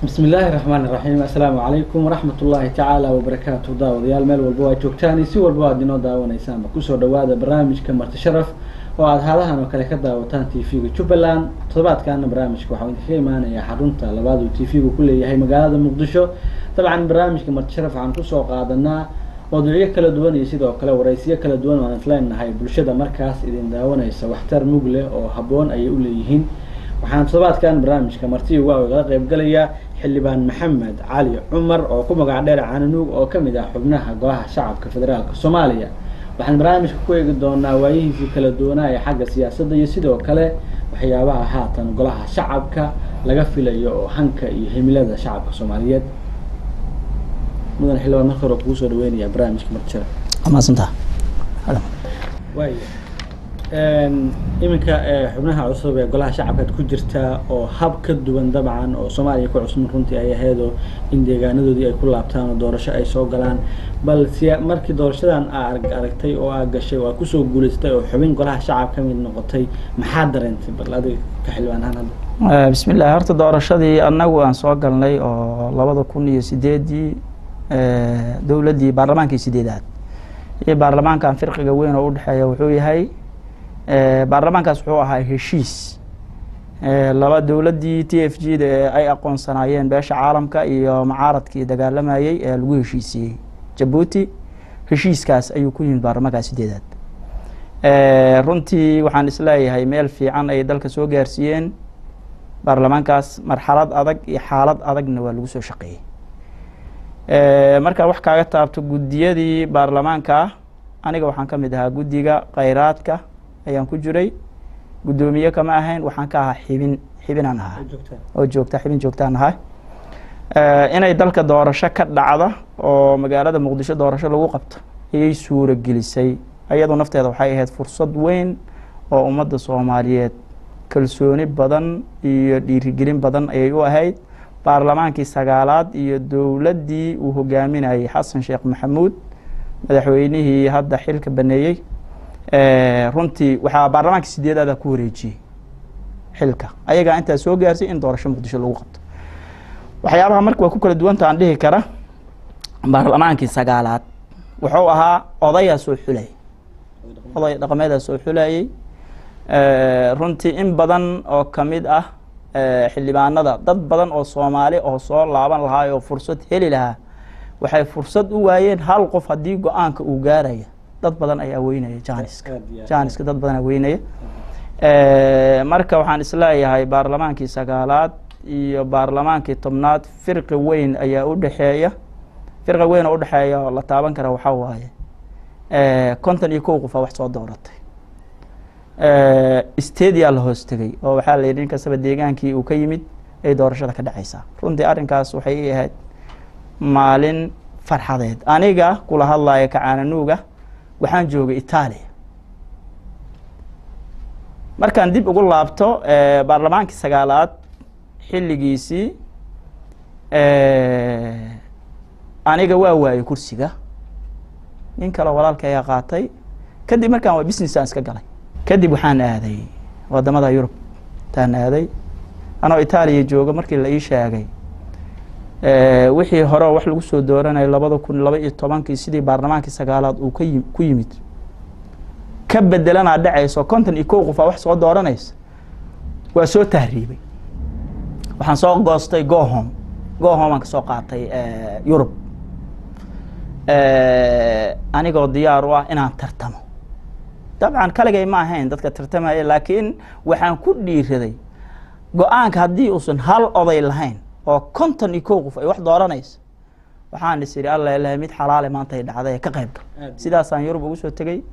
Bismi illaahi raxmaan iraxiim. Assalaamu calaykum waraxmat ullaahi tacaala wabarakaatu. Daawadayaal, meel walba waa joogtaan iyo si walba aad inoo daawanaysaanba, kusoo dhawaada barnaamijka Marti Sharaf oo aada haadahan oo kale ka daawataan TV-ga Jubbaland. Toddobaadkaana barnaamijka waxaa idinkaga imaanayaa xarunta labaad uu TV-gu ku leeyahay magaalada Muqdisho. Dabcan barnaamijka Marti Sharaf waxaan kusoo qaadanaa mawduucyo kala duwan iyo sidoo kale waraysiyo kala duwan oo aan isleenahay bulshada markaas idin daawanaysa waxtar mug leh oo habboon ayay u leeyihiin. Waxaan toddobaadkan barnaamijka marti uga igala qaybgalayaa Xildhibaan Maxamed Cali Cumar oo ku magac dheer Cananuug, oo kamid ah xubnaha Golaha Shacabka Federaalka Soomaaliya. Waxaan barnaamijka ku eegi doonaa waayihiisii kala duwanaa ee xagga siyaasadda iyo sidoo kale waxyaabaha haatan Golaha Shacabka laga filayo oo hanka iyo himilada shacabka Soomaaliyeed. Mudan xildhibaan, marka hore kugu soo dhaweynaya barnaamijka Marti Sharaf. Mahadsantaha. Waaya, iminka xubnaha cusub ee Golaha Shacabkaad ku jirtaa oo hab ka duwan dabcan oo Soomaaliya ku cusub runtii ay ahaydoo in deegaanadoodii ay ku laabtaan oo doorasho ay soo galaan. Bal siya markii doorashadan aa aragtay oo aa gashay oo aa kusoo guulaystay oo xubin Golaha Shacab ka mid noqotay, maxaa dareentay bal adiga ka xildhibaan ahaan hadda? Bismi illah. Horta doorashadii annagu aan soo galnay oo 2008-dii, dowladdii baarlamaankii sideedaad iyo baarlamaankan firqiga weyn oo udhexeeya wuxuu yahay, baarlamaankaas wuxuu ahaa heshiis laba dowladdii TFG da ee ay aqoonsanaayeen beesha caalamka iyo mucaaradkii dagaalamayey ee lagu heshiisiiyey Jabuuti. Heshiiskaas ayuu ku yimid baarlamaankaas sideedaad. Runtii waxaan isleeyahay meel fiican ay dalka soo gaarsiiyeen baarlamaankaas. Marxalad adag iyo xaalad adagna waa lagu soo shaqeeyey. Markaa wax kaaga taabto guddiyadii baarlamaanka, aniga waxaan ka mid ahaa guddiga kheyraadka ayaan ku jiray. Guddoomiye kama ahayn, waxaan ka ahaa xibin, xibinaan ahaa oo joogta, xibin joogtaan ahaa. Inay dalka doorasho ka dhacda oo magaalada Muqdisho doorasho lagu qabto ayay suuro gelisay. Ayadoo nafteeda waxay ahayd fursad weyn oo ummadda Soomaaliyeed kalsooni badan iyo dhiirigelin badan ayay u ahayd. Baarlamaankii sagaalaad iyo dowladdii uu hogaaminayay Xasan Sheekh Maxamuud, madaxweynihii hadda xilka baneeyey, runtii waxaa baarlamaankii sideedaada ku wareejiyey xilka. Ayagaa intaa soo gaarsay in doorasho Muqdisho lagu qabto. Waxyaabaha marka waa ku kala duwanta aan dhihi kara, baarlamaankii sagaalaad wuxuu ahaa odayaa soo xulayay, oday dhaqameedaa soo xulayay. Runtii in badan oo kamid ah xildhibaanada, dad badan oo Soomaali oo soo laaban lahaa oo fursad heli lahaa waxay fursad u waayeen. Hal qof haddii go-aanka uu gaaraya, dad badan ayaa weynaya janiska, janiska dad badan ayaa weynaya. Marka waxaan isleeyahay baarlamaankii sagaalaad iyo baarlamaankii 10aad firqi weyn ayaa udhexeeya. Firqi weyn oo udhexeeya oo la taaban kara waxaa waaye 51 qof aa wax soo dooratay. Stadia la hoos tegay oo waxaa la yidhi nin kastaba deegaankii uu ka yimid ay doorashada ka dhaceysaa. Runtii arrinkaas waxay ii ahayd maalin farxadeed. Aniga kula hadlaya kacaananuuga, waxaan joogay Itaaliya. Markaan dib ugu laabto baarlamaankii sagaalaad xilligiisii, aniga waa waayey kursiga, nin kale walaalka ayaa qaatay. Kadib markaan waa business aan iska galay. Kadib waxaan aaday wadamada Yurub taan aaday. Anoo Itaaliya jooga markii la ii sheegay wixii hore wax lagu soo dooranayay 2012-kii, sidii baarlamaankii sagaalaad uu ka ku yimid ka bedelanaa dhacayso, 51 qof aa wax soo dooranaysa, waa soo tahriibay. Waxaan soo goostay go home, go home aan kasoo qaatay Yurub, anigoo diyaar u ah inaan tartamo. Dabcan kaligay ma ahayn dadka tartamaya, laakiin waxaan ku dhiiraday go-aanka haddii uusan hal oday lahayn oo 51 qof ay wax dooranayso, waxaan is idhi, "Alla ilahay, mid xalaale maanta ay dhacday, ka qayb gal." Sidaasaan Yurub ugu soo tegey.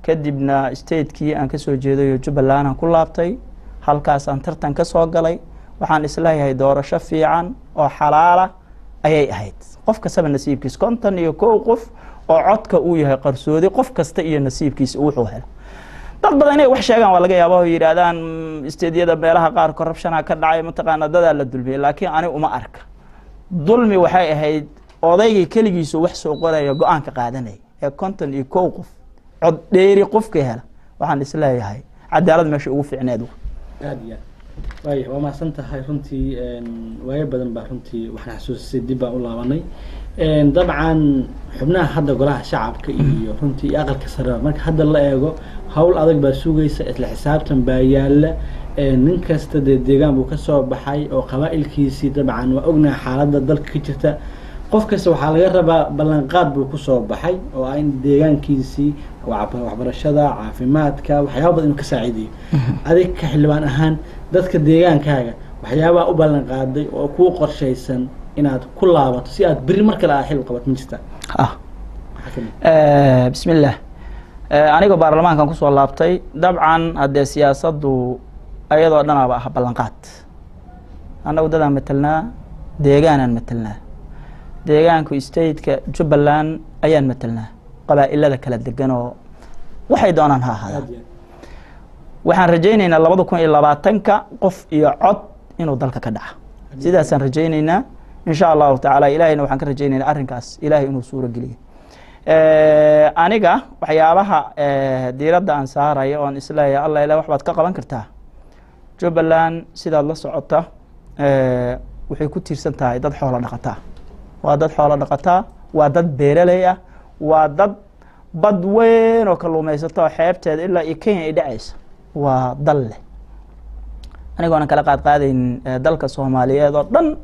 Kadibna statekii aan kasoo jeedayo Jubbaland aan ku laabtay, halkaasaan tartan ka soo galay. Waxaan isleeyahay doorasho fiican oo xalaala ayay ahayd. Qof kastaba nasiibkiis, 51 qof oo codka uu yahay qarsoodi, qof kasta iyo nasiibkiisa wuxuu helo. Dad badan inay wax sheegaan waa laga yaaba oo yidhaahdaan stateyada meelaha qaar corruptiona ka dhacay, mataqaana dadaa la dulmiyay, laakiin ani uma arka dulmi. Waxay ahayd odaygii keligiisu wax soo qoraya, go-aanka qaadanaya ee 51 qof cod dheeri qofka hela. Waxaan isleeyahay cadaalad meesha ugu fiicneed. Aad iyo aad. Waaya, waa mahadsan tahay runtii. Waayo badan baa runtii waxaan xasuusisay, dib baan u laabanay. Dabcan xubnaha hadda golaha shacabka iyo runtii iyo aqalka sare, marka hadda la eego, hawl adag baa sugaysa, isla xisaabtan baa yaala. Nin kasta dee deegaan buu kasoo baxay oo qabaa'ilkiisii, dabcan waa ognahay xaaladda dalka ka jirta. Qof kasta waxaa laga rabaa ballanqaad buu kusoo baxay oo ah in deegaankiisii waxbarashada, caafimaadka, waxyaaba badan inuu ka saaciidiyo. Adig ka xildhibaan ahaan, dadka deegaankaaga waxyaabaha u ballan qaaday oo kuu qorshaysan inaad ku laabato si aad berri mar kale aad xil u qabato ma jirtaa? Ah. Maxaa kamid? Bismillaah. Anigoo baarlamaankan kusoo laabtay, dabcan haddee siyaasaddu ayadoo dhanaaba ah ballanqaad. Annagu dadaan matelnaa, deegaanaan matelnaa, deegaanku stateka Jubbaland ayaan matelnaa, qabaa'ilada kala degan oo waxay doonaan ha ahaadaan. Aad iyo aad. Waxaan rajaynaynaa 2020-ka qof iyo cod inuu dalka ka dhaca, sidaasaan rajaynaynaa insha Allahu tacaala. Ilahayna waxaan ka rajaynaynaa arrinkaas Ilahay inuu suuro geliyo. Aniga waxyaabaha diiradda aan saarayo oon isleeyahay alla ilah wax baad ka qaban kartaa, Jubbaland sidaad la socota waxay ku tiirsan tahay dad xoolo dhaqataa, waa dad xoolo dhaqataa, waa dad beeraley ah, waa dad bad weyn oo kalluumaysato oo xeebteeda ilaa iyo Kenya ay dhacaysa, waa dal leh. Anigoonan kala qaad qaadayn, dalka Soomaaliyeed oo dhan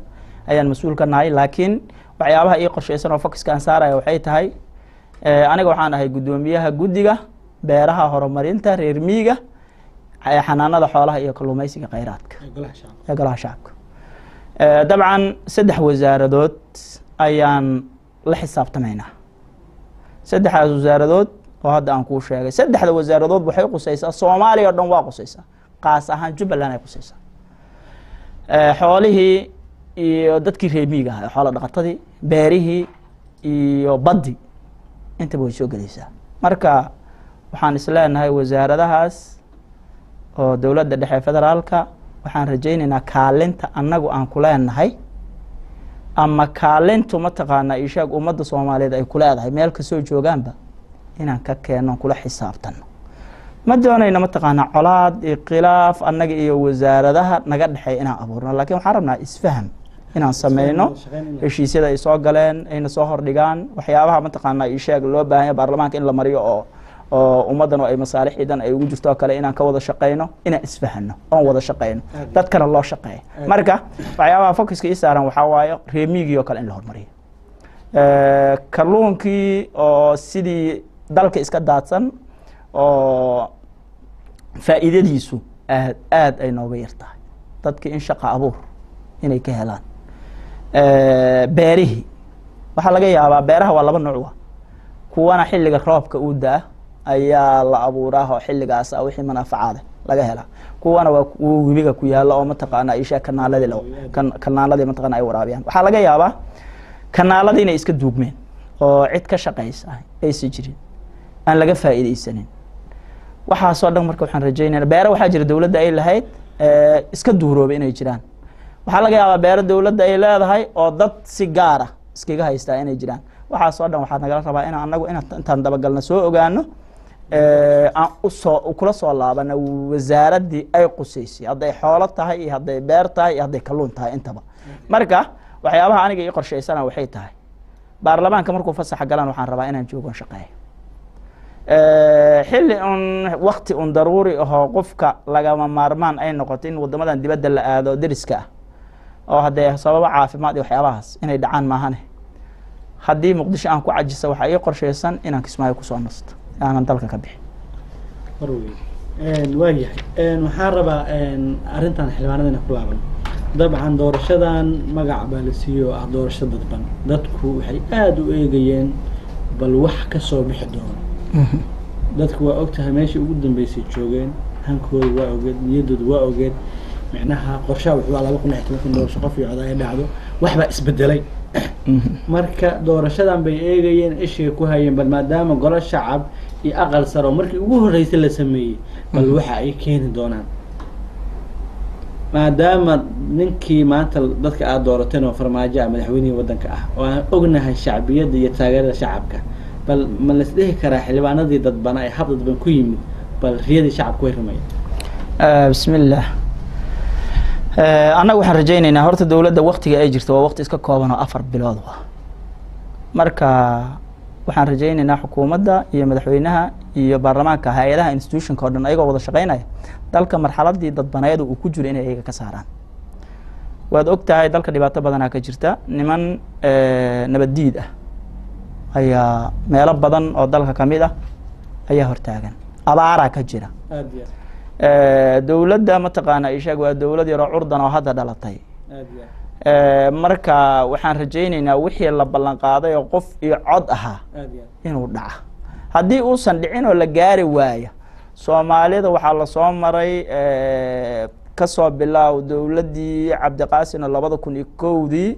ayaan mas-uul ka nahay, laakiin waxyaabaha ii qorshaysan oo focuska aan saaraya waxay tahay, aniga waxaan ahay guddoomiyaha guddiga beeraha, horumarinta reer miyiga, xanaanada xoolaha iyo kalluumaysiga kheyraadka ee golaha shacabka. Ee golaha shacabka. Dabcan saddex wasaaradood ayaan la xisaabtamaynaa. Saddexdaas wasaaradood oo hadda aan kuu sheegay, saddexda wasaaradood waxay qusaysaa Soomaaliya oo dhan, waa qusaysaa qaas ahaan Jubbaland ay qusaysaa. Xoolihii iyo dadkii reer miyiga ahaa, xoolo dhaqatadii, beerihii iyo baddi intaba way soo gelaysaa. Marka waxaan isleenahay wasaaradahaas oo dowladda dhexe federaalka waxaan rajaynaynaa kaalinta annagu aan ku leenahay ama kaalintu mataqaanaa ishaag ummadda Soomaaliyeed ay ku leedahay meel kasoo joogaanba inaan ka keenno, kula xisaabtano. Ma doonayno mataqaanaa colaad iyo khilaaf annaga iyo wasaaradaha naga dhexeeya inaan abuurno, laakiin waxaan rabnaa isfaham inaan sameyno, heshiisyada ay soo galeen ayna soo hordhigaan, waxyaabaha mataqaanaa isheeg loo baahan yahay baarlamaanka in la mariyo oo ummaddan oo ay masaalixdan ay ugu jirto oo kale inaan ka wada shaqeyno, inaan isfahano oon wada shaqeyno, dadkana loo shaqeeyo. Marka waxyaabaha focuska ii saaran waxaa waaye reemigii oo kale in la horumariyo, kalluunkii oo sidii dalka iska daadsan oo faa'iidadiisu aad aad ay nooga yar tahay, dadki in shaqa abuur inay ka helaan. Beerihii waxaa laga yaabaa, beeraha waa laba nooc, wa kuwana xilliga roobka uu da-a ayaa la abuuraa oo xilligaas ah wixii manaafacaade laga helaa, kuwana waa kuwa webiga ku yaala oo mataqaana isha kanaaladii kanaaladii mataqaana ay waraabiyaan. Waxaa laga yaabaa kanaaladii inay iska duugmeen oo cid ka shaqaysa aysan jirin, aan laga faa'iidaysanin waxaasoo dhan. Marka waxaan rajaynayna beero waxaa jira dowladda ay lahayd iska duuroobay inay jiraan. Waxaa laga yaabaa beero dowladda ay leedahay oo dad si gaara iskaga haystaa inay jiraan. Waxaasoo dhan waxaa nagala rabaa inaan anagu intaan dabagalna soo ogaano, aan usoo kula soo laabano wasaaraddii ay qusaysay, hadday xoolo tahay iyo hadday beer tahay iyo hadday kalluun tahay intaba. Marka waxyaabaha aniga ii qorshaysana waxay tahay, baarlamaanka markuu fasaxa galaan waxaan rabaa inaan joogon shaqeeyo xilli un wakti un daruuri ahoo qofka lagama maarmaan ay noqoto in waddamadan dibadda la aado deriska ah oo haddee sababo caafimaad iyo waxyaabahaas inay dhacaan maahane, haddii Muqdisho aan ku cajisa waxaa ii qorshaysan inaan Kismaayo kusoo nasto, aanan dalka ka bixin. Waayahay, waxaan rabaa arrintan xildhibaanada inaan ku laaban. Dabcan doorashadan magac baa la siiyey oo ah doorasho dadban. Dadku waxay aada u eegayeen bal wax ka soo bixi doono. Dadku waa ogtahay meeshii ugu dambeysay joogeen, hankooda waa ogeed, niyaddooda waa ogeed, micnaha qorshaha wuxuu 2016 doorasho qof iyo cod ay dhacdo. Waxbaa isbedelay. Marka doorashadan bay eegayeen, ishay ku hayeen bal maadaama golo shacab iyo aqal saro markii ugu horreysay la sameeyey, bal waxa ay keeni doonaan, maadaama ninkii maanta dadka aada doorateen oo Farmaajo ah madaxweynihii waddanka ah oo aan ognahay shacbiyadda iyo taageerada shacabka, bal ma la isdhihi karaa xildhibaanadii dadbana ee hab dadban ku yimid bal riyadii shacabka way rumeeyeen? Bismillaah. Annaga waxaan rajaynaynaa horta dowladda waktiga ay jirto waa waqti iska kooban oo 4 bilood ah. Marka waxaan rajaynaynaa xukuumadda iyo madaxweynaha iyo baarlamaanka, hay-adaha institutionka oo dhan ayagoo wada shaqeynaya, dalka marxaladii dadbaneed uu ku jiro inay iyaga ka saaraan. Waad og tahay dalka dhibaato badanaa ka jirta, niman nabaddiid ah ayaa meelo badan oo dalka kamid ah ayaa hortaagan, abaaraa ka jira. Dowladda mataqaana ishaag waa dowlad yaroo curdan oo hadda dhalatay. Marka waxaan rajaynaynaa wixii la ballan qaaday oo qof iyo cod ahaa inuu dhaca. Haddii uusan dhicin oo la gaari waayo, Soomaalida waxaa lasoo maray kasoo bilaaw dowladdii Cabdiqaasin oo 2001dii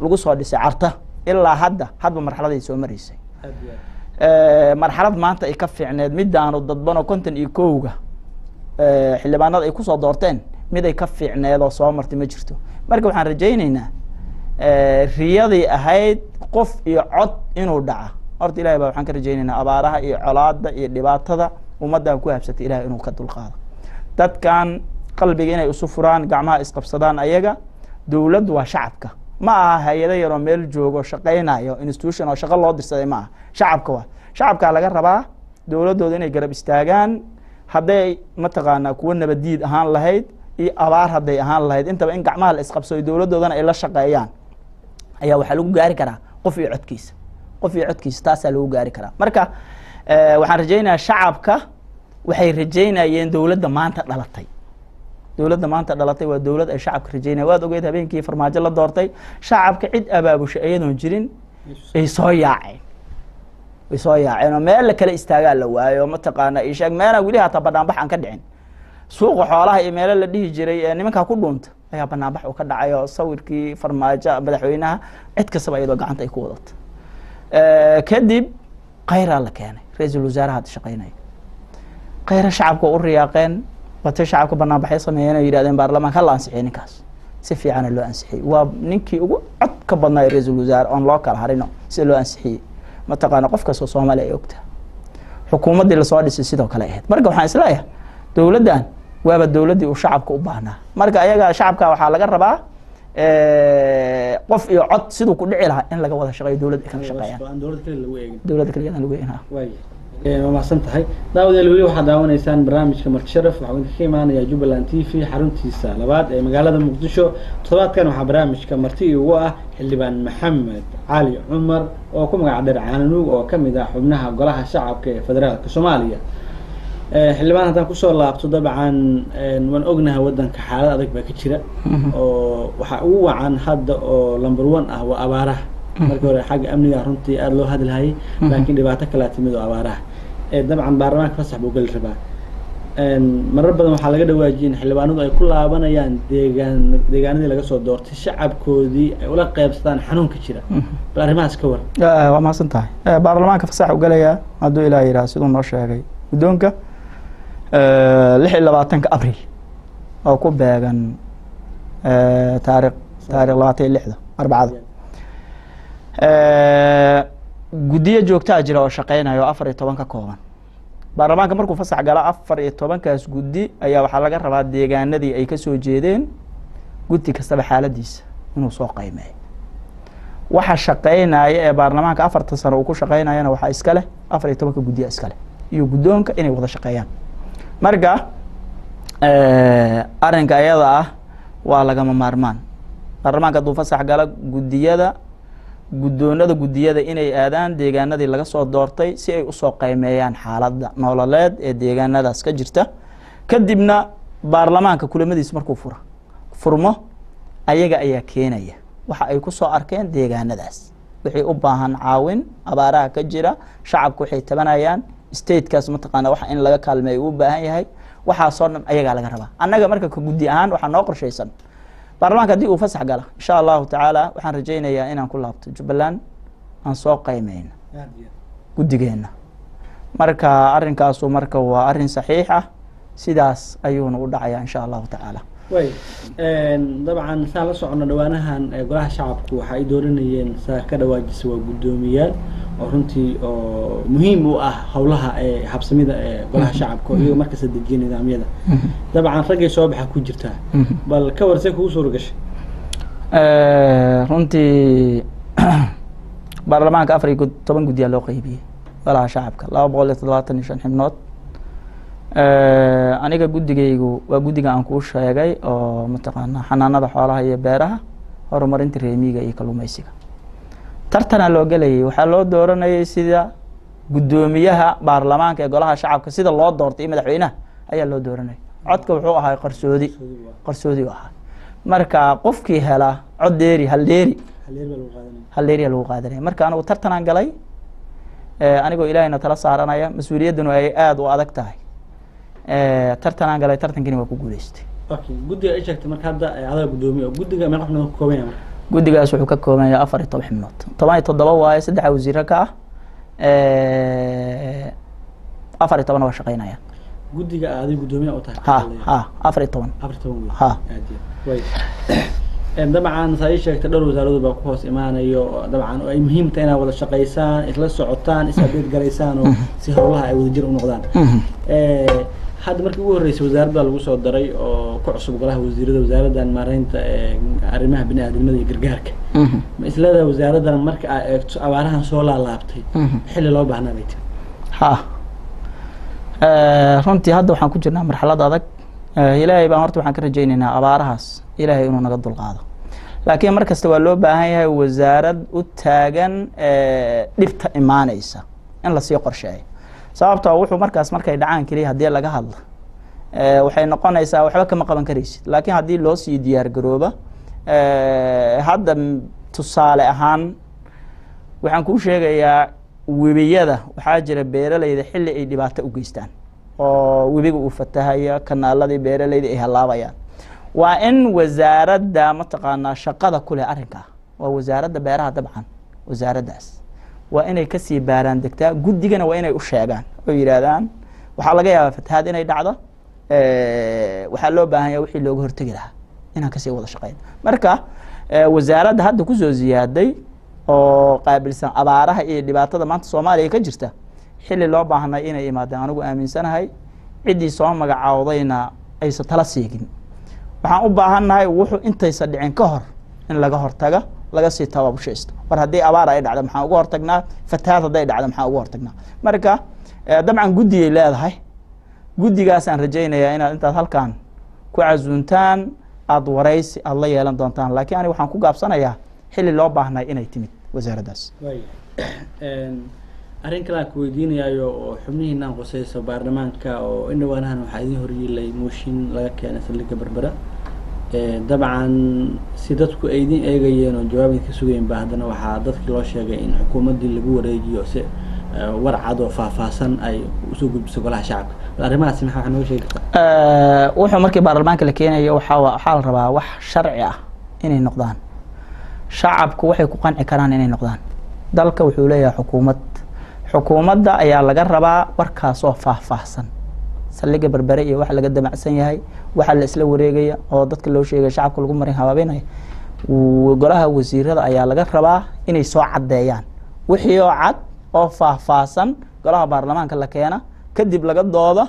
lagu soo dhisay Carta ilaa hadda, hadba marxaladay soo maraysay. Marxalad maanta ay ka fiicneed midaanu dadban oo 51-ga xildhibaanada ay kusoo doorteen, mid ay ka fiicneed oo soo martay ma jirto. Marka waxaan rajaynaynaa riyadii ahayd qof iyo cod inuu dhaca. Horta Ilahay baa waxaan ka rajaynaynaa abaaraha iyo colaadda iyo dhibaatada ummaddan ku habsatay Ilahay inuu ka dulqaado. Dadkan qalbiga inay isu furaan, gacmaha isqabsadaan, ayaga dowladdu waa shacabka, ma aha hay-ado yaroo meel joogo shaqaynayo, institution oo shaqo loo dirsaday ma aha, shacabka waa shacabkaa laga rabaa dowladdooda inay garab istaagaan. Hadday mataqaanaa kuwo nabadiid ahaan lahayd iyo abaar hadday ahaan lahayd, intaba in gacmaha la isqabsado dowladdoodana ay la shaqeeyaan ayaa waxaa lagu gaari karaa qof iyo codkiisa, qof iyo codkiisa taasaa lagu gaari karaa. Marka waxaan rajaynayaa shacabka waxay rajaynayeen dowladda maanta dhalatay. Dowladda maanta dhalatay waa dowlad ay shacabka rajaynaya. Waad ogeyd habeenkii Farmaajo la doortay, shacabka cid abaabushay iyadoon jirin ay soo yaaceen, way soo yaaceen oo meel la kala istaagaa la waayo. Mataqaana isheeg meelaan weli hataa banaanbax aan ka dhicin, suuqa xoolaha iyo meelo la dhihi jiray ee nimankaa ku dhuunta ayaa banaanbax uu ka dhacay oo sawirkii Farmaajo madaxweynaha cid kastaba iyadoo gacanta ay ku wadato. Kadib Khayraa la keenay, ra-iisul wasaaraha hadda shaqeynaya Khayra, shacabka u riyaaqeen, watay shacabka banaanbaxyo sameeyeen oo yidhahdeen baarlamaanka hala ansixiyay ninkaas. Si fiicana loo ansixiyey, waa ninkii ugu cod ka badnaa ra-iisul wasaare oon loo kala harino sida loo ansixiyey, mataqaana qof kastoo Soomaaliya ay ogtahay. Xukuumaddii lasoo dhisay sidoo kale ahayd. Marka waxaan isleeyahay dowladdan waaba dowladdii uu shacabka u baahnaa. Marka ayaga shacabka waxaa laga rabaa qof iyo cod siduu ku dhici lahaa in laga wada shaqeeyo, dowladda ay kala shaqeeyaan, dowladda kaliya aan lagu eegin. Waa mahadsan tahay daawadayaal. Weli waxaad daawanaysaan barnaamijka Marti Sharaf, waxaa idinka imaanaya Jubbaland TV xaruntiisa labaad ee magaalada Muqdisho. Toddobaadkan waxaa barnaamijka marti ugu ah xildhibaan Maxamed Cali Cumar oo ku magac dheer Caananuug, oo kamid ah xubnaha golaha shacabka ee federaalka Soomaaliya. Xildhibaan, haddaan kusoo laabto, dabcan waan ognahay waddanka xaalad adag baa ka jira, oo waxaa ugu wacan hadda oo number 1 ah waa abaaraha. Markii hore xagga amniga runtii aada loo hadlahayay, laakiin dhibaato kalaa timid oo abaaraha. Dabcan baarlamaanka fasax buu geli rabaa. Marar badan waxaa laga dhawaajiyay in xildhibaanadu ay ku laabanayaan deegaanadii laga soo doortay, shacabkoodii ay ula qeybsadaan xanuunka jira. Bal arrimahaas ka waran. Waa mahadsan tahay. Baarlamaanka fasax u gelayaa hadduu Ilaah yidhaha, siduu noo sheegay guddoonka, 26-ka Abriil oo ku beegan taarikh 26-da Arbacada. Guddiyo joogtaa jira oo shaqeynaya oo 14 ka kooban. Baarlamaanka markuu fasax gala, 14-kaas guddi ayaa waxaa laga rabaa deegaanadii ay kasoo jeedeen guddi kastaba xaaladiisa inuu soo qiimeeyo. Waxa shaqeynaya ee baarlamaanka 4ta sano uu ku shaqeynayana waxaa iska leh 14-ka guddiya iska leh iyo guddoonka inay wada shaqeeyaan. Marka arrinka ayada ah waa lagama maarmaan baarlamaanka hadduu fasax gala guddiyada, guddoonada guddiyada inay aadaan deegaanadii laga soo doortay si ay usoo qiimeeyaan xaaladda nololeed ee deegaanadaas ka jirta. Kadibna baarlamaanka kulamadiis markuu furmo, ayaga ayaa keenaya waxa ay kusoo arkeen deegaanadaas, wixii u baahan caawin, abaaraha ka jira, shacabku waxay tabanayaan, statekaas mataqaana waxa in laga kaalmeeyo uu u baahan yahay, waxaasoo dhan ayagaa laga rabaa. Annaga marka ka guddi ahaan waxaa noo qorshaysan baarlamaanka haddii uu fasax gala, insha Allahu tacaala waxaan rajaynayaa inaan ku laabto Jubbaland, aan soo qiimeyno guddigeenna. Marka arrinkaasu marka waa arrin saxiix ah, sidaas ayuuna u dhacayaa insha Allahu tacaala. Way dabcan saan la socono, dhawaanahan golaha shacabku waxa ay dooranayeen, saa ka dhawaajisa, waa guddoomiyaal. Oo runtii oo muhiim u ah howlaha ee habsamida ee golaha shacabka oo iyaga markasta dejiya nidaamyada. Dabcan raggay soo baxa ku jirtaa, bal ka war see kugu suura gashay? Runtii baarlamaanka 14 guddiyaa loo qeybiyey golaha shacabka, 275 xibnood. Aniga guddigaygu waa guddiga aan kuu sheegay oo mataqaanaa xanaanada xoolaha iyo beeraha, horumarinta reemiga iyo kalluumeysiga. Tartanaa loo gelayay, waxaa loo dooranayay sida guddoomiyaha baarlamaanka ee golaha shacabka sida loo doortay iyo madaxweynaha ayaa loo dooranayay. Codka wuxuu ahaa qarsoodi, qarsoodi u ahaa. Marka qofkii hela cod dheeri, hal dheeri, hal dheeriyaa lagu qaadanaya. Marka anigu tartanaan galay, anigoo Ilaahayna tala saaranaya, mas-uuliyadduna ay aada u adag tahay. Tartanaan galay, tartankiina waa ku guuleystay. Okay, guddiga ay sheegtay marka hadda adaa guddoomiye, guddiga meeqa xubnood ka kooban yahay marka? Guddigaas wuxuu ka kooban yahay 14 xubnood, 17 waaye, 3 wasiiro ka ah, 14 waa shaqeynayaan. Guddiga adiga guddoomiye u tahay? Ha ha, 14. 14 wey. Ha. Aad iyo way. Dabcan saa ii sheegtay, dhowr wasaaradood baa ku hoos imaanayo, dabcan oo ay muhiim tahay inaad wada shaqaysaan, isla socotaan, is update garaysaan oo si howlaha ay wadajir u noqdaan. Hadda markii ugu horreysay wasaaradda lagu soo daray oo ku cusub golaha wasiirada, wasaaraddan maareynta arrimaha bini'aadamada iyo gargaarka. Ma isleedahay wasaaraddan marka aad eegto abaarahan soo laalaabtay xilli loo baahnaa bay tiri? Ha, runtii hadda waxaan ku jirnaa marxalad adag. Ilaahay baan horta waxaan ka rajaynaynaa abaarahaas Ilaahay inuu naga dulqaado, laakiin mar kasta waa loo baahan yahay wasaarad u taagan dhibta imaaneysa in lasii qorsheeyo, sababtoo wuxuu markaas markay dhacaan keliya haddii laga hadlo waxay noqonaysaa waxba kama qaban karaysid. Laakiin haddii loo sii diyaar garooba, hadda tusaale ahaan waxaan kuu sheegayaa webiyada waxaa jira beeralayda xilli ay dhibaato u geystaan oo webiga uu fatahaya, kanaaladii beeralayda ay halaabayaan. Waa in wasaaradda mataqaanaa shaqada ku leh arrinkaa waa wasaaradda beeraha. Dabcan wasaaraddaas waa inay kasii baaraan degtaa, guddigana waa inay u sheegaan oo yidhaahdaan waxaa laga yaabaa fatahaad inay dhacdo, waxaa loo baahan yahay wixii looga hortegi lahaa inaan kasii wada shaqeyno. Marka wasaaradda hadda kusoo ziyaaday oo qaabilsan abaaraha iyo dhibaatada maanta Soomaaliya ka jirta, xilli loo baahnay inay imaadeen anigu aaminsanahay, ciddii soo magacaawdayna aysan tala siigin. Waxaan u baahannahay wuxuu intaysan dhicin ka hor in laga hortaga, laga sii tababushaysto. War haddii abaar ay dhacdo maxaan uga hortagnaa? Fatahaad hadday dhacdo maxaan uga hortagnaa? Marka dabcan guddigay leedahay, guddigaasaan rajaynayaa inaad intaad halkan ku casuuntaan aada waraysi aada la yeelan doontaan, laakiin aniga waxaan ku gaabsanayaa xilli loo baahnay inay timid wasaaraddaas. Arrin kale aan ku weydiinayaayo oo xubnihiinaan quseyso baarlamaanka oo in dhawaanahan waxaa idin horyiilay mooshin laga keenay saldhigga Berbera. Dabcan si dadku ay idin eegayeen oo jawaab idinka sugayeen ba, haddana waxaa dadkii loo sheegay in xukuumaddii lagu wareejiyo si war cad oo faahfaahsan ay usoo gudbiso golaha shacabka. Bal arrimahaasi maxaa wax nooga sheegi kartaa? Wuxuu markii baarlamaanka la keenayo waxaa la rabaa wax sharci ah inay noqdaan, shacabku waxay ku qanci karaan inay noqdaan. Dalka wuxuu leeyahay xukuumad, xukuumadda ayaa laga rabaa warkaasoo faahfaahsan, saldhigga Berbere iyo waxa laga damacsan yahay, waxa la isla wareegaya oo dadka loo sheegaya, shacabka lagu marin habaabinaya. Golaha wasiirada ayaa laga rabaa inay soo caddeeyaan wixii oo cad oo faahfaahsan, golaha baarlamaanka la keena, kadib laga dooda,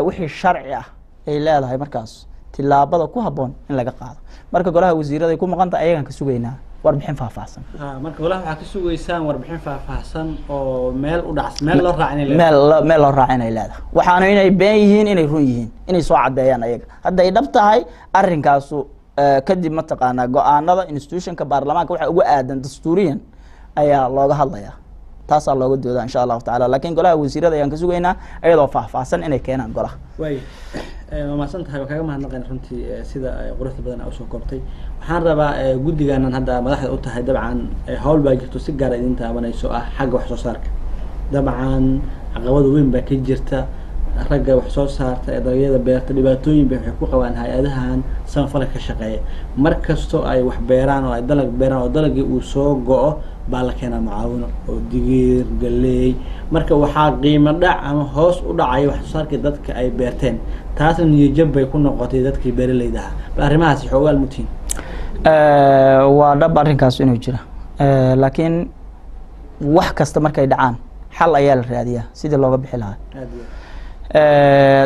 wixii sharci ah ay leedahay markaas tilaabada ku habboon in laga qaado. Marka golaha wasiirada ay ku maqan tahay, ayagaan ka sugaynaa warbixin faahfaahsan. Marka golaha waxaa ka sugaysaan warbixin faahfaahsan oo meel u dhacs meel loo raaca inay leedahay. Meel loo raaca inay leedahay, waxaana inay been yihiin inay run yihiin inay soo caddeeyaan ayaga hadday dhab tahay arrinkaasu. Kadib mataqaanaa go-aanada institutionka baarlamaanka waxa ugu aadan dastuuriyan ayaa looga hadlayaa, taasaa looga doodaa insha Allahu tacala, lakin golaha wasiirada ayaan ka sugaynaa iyadoo faahfaahsan inay keenaan golaha. Waay, waa mahadsan tahay, waa kaaga mahadnaqayn runtii sida quruxda badan aa usoo koobtay. Waxaan rabaa guddigaanan hadda madaxda u tahay, dabcan hawl baa jirto si gaara idin taabanayso ah xagga wax soo saarka. Dabcan caqabada weyn baa ka jirta ragga wax soo saarta ee dalagyada beerta, dhibaatooyin bay waxay ku qabaan hay-adahan samafalka ka shaqeeya. Mar kastoo ay wax beeraan oo ay dalag beeraan oo dalagii uu soo go-o baa la keenaa mucaawino oo digiir, galeey. Marka waxaa qiimo dhac ama hoos u dhacaya wax soo saarkii dadka ay beerteen, taasna niyajab bay ku noqotay dadkii beeraleyda ahaa. Bal arrimahaasi xoogaal mutiin? Waa dhab arrinkaas inuu jira, laakiin Wax kasta markay dhacaan xal ayaa la raadiyaa sidii looga bixi lahaa.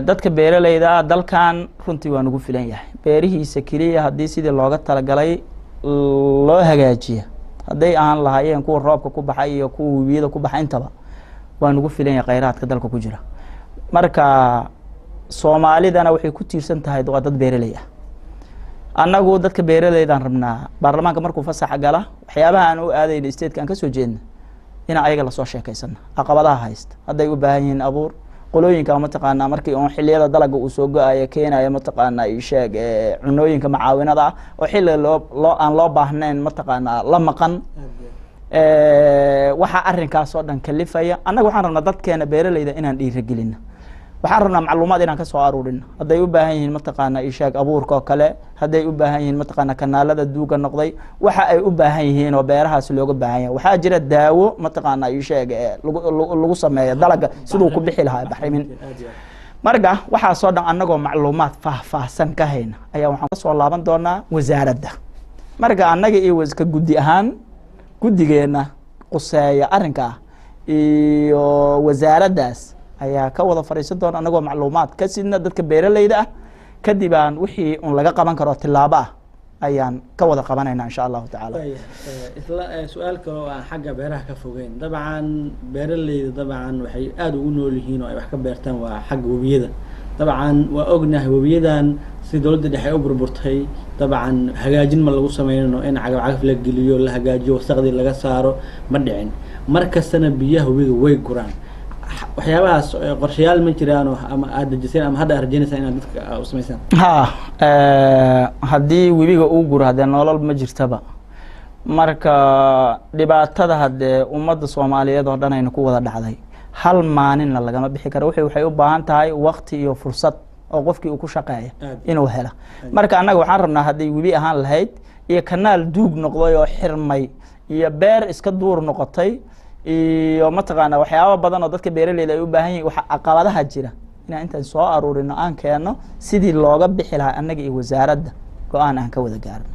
Dadka beeraleyda ah dalkan runtii waa nagu filan yahay. Beerihiisa keliya haddii sidii looga talagalay loo hagaajiya, hadday ahaan lahaayeen kuwa roobka ku baxay iyo kuwa webiyada ku baxay, intaba waa nagu filan yahay kheyraadka dalka ku jira. Marka Soomaalidana waxay ku tiirsan tahay waa dad beeraley ah. Annagu dadka beeraleydaan rabnaa baarlamaanka markuu fasaxa gala, waxyaabaha aan u aadayno stateka aan kasoo jeedna, inaan ayaga lasoo sheekaysano caqabadaha haysta, hadday u baahan yihiin abuur, qolooyinka mataqaanaa markii uun xiliyada dalaga uu soo go-ayo keenaya mataqaanaa isheeg cunooyinka macaawinada ah oo xilliga loo aan loo baahnayn mataqaanaa la maqan. Waxaa arrinkaas oo dhan kalifaya, annaga waxaan rabnaa dadkeena beeraleyda inaan dhiiragelino. Waxaan rabnaa macluumaad inaan kasoo aruurino, hadday u baahan yihiin mataqaanaa isheeg abuurka oo kale, hadday u baahan yihiin mataqaanaa kanaalada duuga noqday, waxa ay u baahan yihiin oo beerahaas looga baahan yahay. Waxaa jira daawo mataqaanaa isheeg lagu sameeyo dalaga siduu ku bixi lahaa, baxrimin. Marka waxaasoo dhan annagoo macluumaad faahfaahsan ka hayna ayaa waxaan kasoo laaban doonaa wasaaradda. Marka annaga iyo ka guddi ahaan, guddigeena quseeya arrinka ah iyo wasaaraddaas ayaa ka wada fadhiisan doona, annagoo macluumaad ka sidna dadka beeraleyda ah. Kadib aan wixii un laga qaban karo tilaabo ah ayaan ka wada qabanayna, insha Allahu tacaala. Isla su-aal kale oo aan xagga beeraha ka fogeyn, dabcan beeraleyda dabcan waxay aada ugu nool yihiin oo ay wax ka beertaan waa xagga webiyada. Dabcan waa ognahay webiyadan si dowladda dhexe u burburtay, dabcan hagaajin ma lagu sameynano, in cagaf cagaf la geliyo, la hagaajiyo, wasaqdii laga saaro ma dhicin. Mar kastana biyaha webiga way guraan. Waxyaabahaas qorshayaal ma jiraano ama aada dejiseen ama hadda aad rajeynaysaa inaad dadka u samaysaan? Ha, haddii webiga uu guro haddee nolol ma jirtaba. Marka dhibaatada haddee ummadda Soomaaliyeed oo dhan ayna ku wada dhacday, hal maalinna lagama bixi karo. Waxay u baahan tahay wakti iyo fursad oo qofkii uu ku shaqeeya inuu hela. Marka annaga waxaan rabnaa hadday webi ahaan lahayd iyo kanaal duug noqday oo xirmay iyo beer iska duur noqotay iyo mataqaanaa waxyaaba badan oo dadka beeraleyda ay u baahan yihin, waxa caqabadaha jira inaan intaan soo aruurino aan keenno sidii looga bixi lahaa, annaga iyo wasaaradda go-aan aan ka wada gaarno.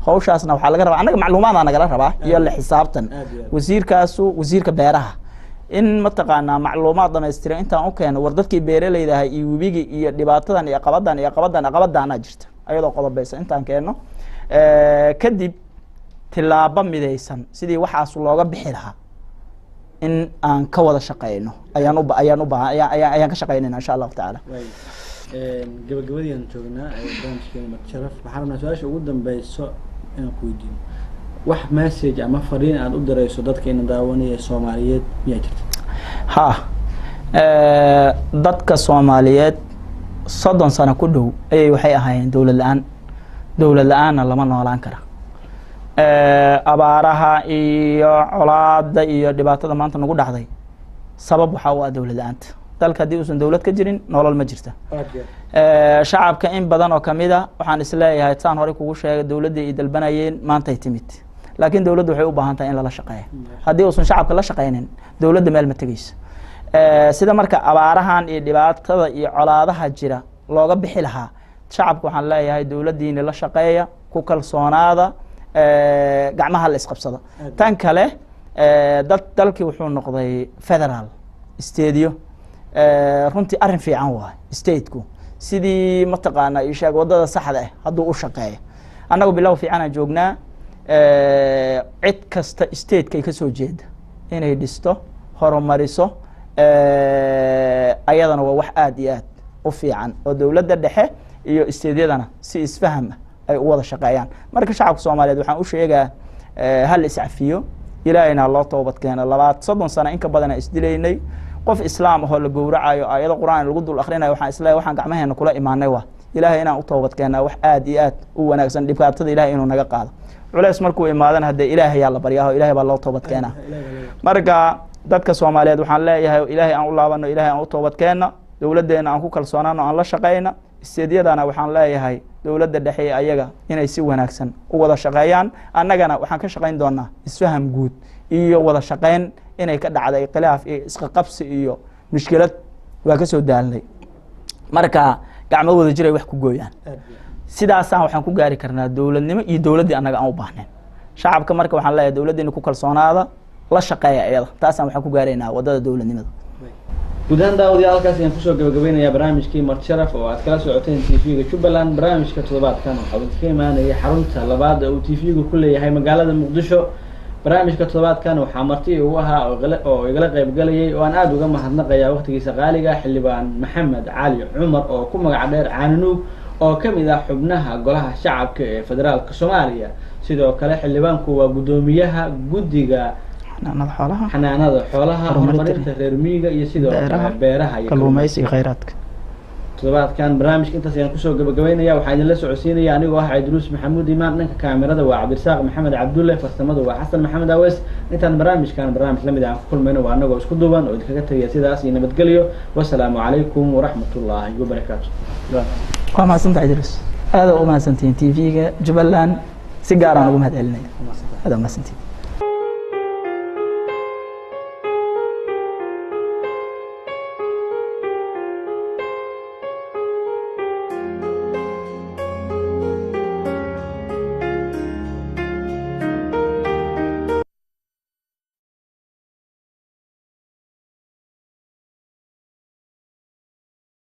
Hawshaasna waxaa laga rabaa annaga macluumaadaa nagala rabaa iyo la xisaabtan wasiirkaasu, wasiirka beeraha, in mataqaanaa macluumaad dhamaystiran intaan u keeno, war dadkii beeraleyda ahay iyo webigii iyo dhibaatadan iyo qabadan iyo qabadan qabadaanaa jirta, ayadoo qodobaysa intaan keenno, kadib tilaabo midaysan sidii waxaas looga bixi lahaa in aan ka wada shaqeyno ayaan u ayaan u baahan ayaan ayaan ka shaqeynayna, insha Allahu tacaala. Gabagabadii aan joognaa barnaamijkeena Martisharaf. Waxaan rabnaa su-aasha ugu dambeyso inaan ku weydiino, wax message ama fariin aada u dirayso dadka ina daawanaya Soomaaliyeed miyaa jirta? Ha, dadka Soomaaliyeed 30 sano ku dhow ayay waxay ahaayeen dowlad la-aan. Dowlad la-aanna lama noolaan kara. Abaaraha iyo colaada iyo dhibaatada maanta nagu dhacday sabab waxaa u ah dowlad la-aanta dalka. Haddii uusan dowlad ka jirin, nolol ma jirta. Shacabka in badan oo kamid a waxaan isleeyahay, saan horey kugu sheegay, dowladdii ay dalbanayeen maantay timid, laakiin dowladdu waxay u baahan tahay in lala shaqeeyo. Haddii uusan shacabka la shaqeynin, dowladda meel ma tegeyso. Sida marka abaarahan iyo dhibaatada iyo colaadaha jira looga bixi lahaa, shacabka waxaan leeyahay dowladdiina la shaqeeya, ku kalsoonaada, gacmaha la isqabsada. Tan kale, dad dalkii wuxuu noqday federal stateyo. Runtii arrin fiican waay stateku, sidii mataqaanaa isheeg waddada saxda ah hadduu u shaqeeyo. Annagu bilow fiicanaan joognaa. Cid kasta stateka ka soo jeeda inay dhisto, horumariso, ayadana waa wax aada iyo aad u fiican oo dowladda dhexe iyo stateyadana si isfaham ah ay u wada shaqeeyaan. Marka shacabka Soomaaliyeed waxaan u sheegaa, hal iscafiyo, Ilaahayna ha loo toobad keeno. 30 sano in ka badana isdilaynay. Qof islaam ahoo la gowracayo, aayado Qur-aan lagu dul akrinayo, waxaan isleeyahay waxaan gacmaheena kula imaanay waa Ilaahay inaan u toobad keenaa wax aad iyo aad u wanaagsan, dhibaatada Ilahay inuu naga qaado. Culeys markuu imaadana haddee Ilaahay yaa la baryaho, Ilahay baa loo toobad keenaa. Marka dadka Soomaaliyeed waxaan leeyahay, Ilaahay aan u laabano, Ilahay aan u toobad keenno, dowladdeena aan ku kalsoonaano, aan la shaqeyna. Stateyadana waxaan leeyahay dowladda dhexe ee ayaga inay si wanaagsan u wada shaqeeyaan. Annagana waxaan ka shaqayn doonaa isfaham guud iyo wada shaqeyn inay ka dhacday. Khilaaf iyo isqaqabsi iyo mushkilad waa ka soo daalnay. Marka gacmo wada jir ay wax ku gooyaan, sidaasaan waxaan ku gaari karnaa dowladnimo iyo dowladdii annaga aan u baahnayn. Shacabka marka waxaan leeyahay dowladdeena ku kalsoonaada. La shaqeeya iyada, taasaan waxaan ku gaaraynaa waddada dowladnimada. Guud ahaan daawadayaal, halkaas ayaan kusoo gabagabeynayaa barnaamijkii Marti Sharaf oo aad kala socoteen TV-ga Jubbaland. Barnaamijka toddobaadkan waxaa uu idinka imaanayay xarunta labaad ee uu TV-gu ku leeyahay magaalada Muqdisho. Barnaamijka toddobaadkan waxaa marti ugu ahaa oo igala qaybgalayay oo aan aada uga mahadnaqayaa waqtigiisa qaaliga, Xildhibaan Maxamed Cali Cumar oo ku magac dheer Caananuug, oo ka mid ah xubnaha Golaha Shacabka ee Federaalka Soomaaliya. Sidoo kale xildhibaanku waa guddoomiyaha guddiga xanaanada xoolaha, xanaanada xoolaha, horumarinta horumarinta reer miyiga iyo sidoo kale beeraha, beeraha iyo kalluumaysiga, kheyraadka. Toddobaadkan barnaamijka intaas ayaan kusoo gabagabeynaya. Waxaa idinla socodsiinaya anigoo ah Cayduruus Maxamuud Imaan. Dhanka kaamirada waa Cabdirasaaq Maxamed Cabdulle, farsamadu waa Xasan Maxamed Awees. Intaan barnaamijkan barnaamij lamid ah aan ku kulmayno, waa anagoo isku duuban oo idinkaga tegaya sidaas iyo nabadgelyo. Wasalaamu calaykum waraxmatullaahi wabarakaatu. Waa mahadsantahay Idris, aada u mahadsantihiin TV-ga Jubbaland, si gaaraan ugu mahad celinaya. Aada u mahadsantihiin.